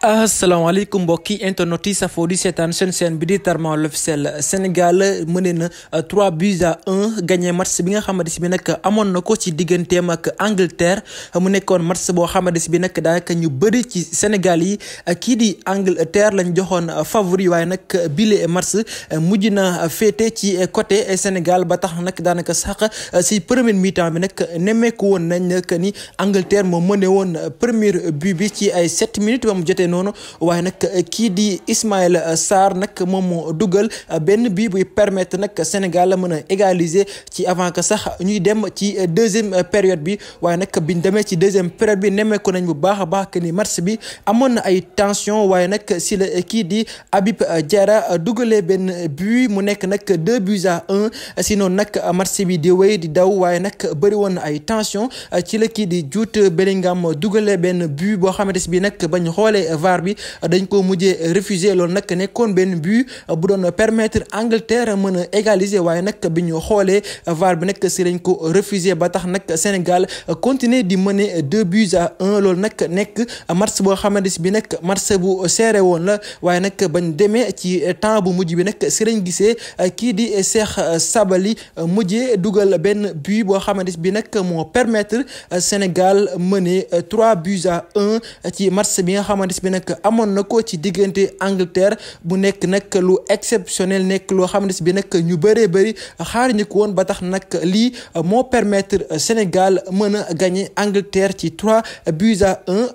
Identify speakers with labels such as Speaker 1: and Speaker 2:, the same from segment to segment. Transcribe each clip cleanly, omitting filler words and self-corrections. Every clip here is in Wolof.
Speaker 1: asalaamaaleykum mbokki internet yi safoo di seetaan seen bi di Tarma l'officiel. Sénégal mëne na 3-1 gagné match bi nga xamante si bi nag amoon na ko ci digganteem ak Angleterre. mu nekkoon match boo xamante si bi nag daanaka ñu bëri ci Sénégal yi kii di Angleterre lañ joxoon favori, waaye nag bile match mujj na féete ci côté Sénégal ba tax nag daanaka sax si premier mi-temps bi nag nemmeeku woon nañ que ni Angleterre moo mëne woon premier but bi ci ay 7 minutes ba mu jotee noonu, waaye nag kii di Ismaïla Sarr nag moom moo dugal benn bii buy permettre nag Sénégal la mën a égaliser ci avant que sax ñuy dem ci deuxième période bi. waaye nag biñ demee ci deuxième période bi nemmeeku nañ bu baax a baax que ni match bi amoon na ay tension, waaye nag si la kii di Habib Diarra dugalee benn but mu nekk nag 2-1. sinon nag match bi di wéy di daw, waaye nag bëri woon na ay tension ci la kii di Jude Bellingham dugalee benn but boo xamante bi nag bañ xoolee VAR bi dañ ko mujjee refuser. loolu nag nekkoon benn but bu doon permettre Angleterre mën a égaliser, waaye nag bi ñu xoolee VAR bi nag si lañ ko refuser ba tax nag Sénégal continuer di mener 2-1. loolu nag nekk match boo xamante bi nag match bu serré woon la, waaye nag bañ demee ci temps bu mujj bi nag si lañ gisee kii di Cheikh Sabali mujjee dugal benn but boo xamante bi nag moo permettre Sénégal mener 3-1 ci match bi nga xamante bi nag amoon na ko ci diggante Angleterre. bu nekk nag lu exceptionnel, nekk loo xamante bi nag ñu bëree bëri xaaruñu ko woon ba tax nag lii moo permettre Sénégal mën a gagner Angleterre ci 3-1.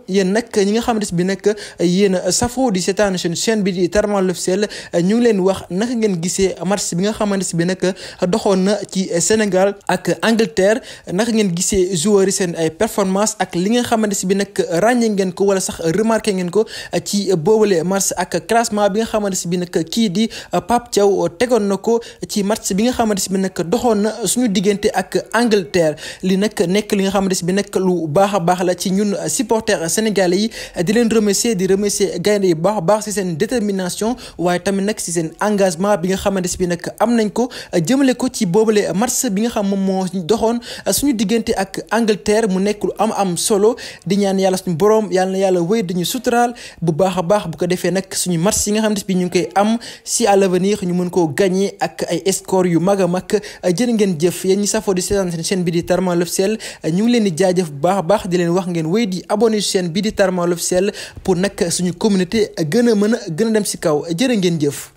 Speaker 1: yéen nag ñi nga xamante bi nag yéen safoo di seetaan chaîne bi di Tarma l'officiel, ñu ngi leen wax naka ngeen gisee match bi nga xamante bi nag doxoon na ci Sénégal ak Angleterre. naka ngeen gisee joueurs yi seen ay performance ak li nga xamante bi nag ràññee ngeen ko wala sax remarqué ngeen ko ci boobule match ak classement bi nga xamante bi nag kii di Pape Thiaw tegoon na ko ci match bi nga xamante bi nag doxoon na suñu diggante ak Angleterre. li nag nekk li nga xamante bi nag lu baax a baax la ci ñun supporters sénégalais yi. di leen remercier gaynde yi baax a baax si seen détermination, waaye tamit nag si seen engagement bi nga xamante bi nag am nañ ko jëmale ko ci boobule match bi nga xam moom moo doxoon suñu diggante ak Angleterre. mu nekk lu am solo, di ñaan yàlla suñu borom yàlla na yàlla wéy dañu suturaal bu baax a baax. bu ko defee nag suñu match yi nga xamante bi ñu ngi koy am si à l'avenir ñu mën koo gagner ak ay score yu mag a mag. jërë ngeen jëf yéen ñi safoo di seetaan seen chaîne bi di Tarma l'officiel, ñu ngi leen di jaajëf bu baax a baax di leen wax ngeen wéy di abonné chaîne bi di Tarma l'officiel pour nag suñu communauté gën a dem si kaw. jërë ngeen jëf.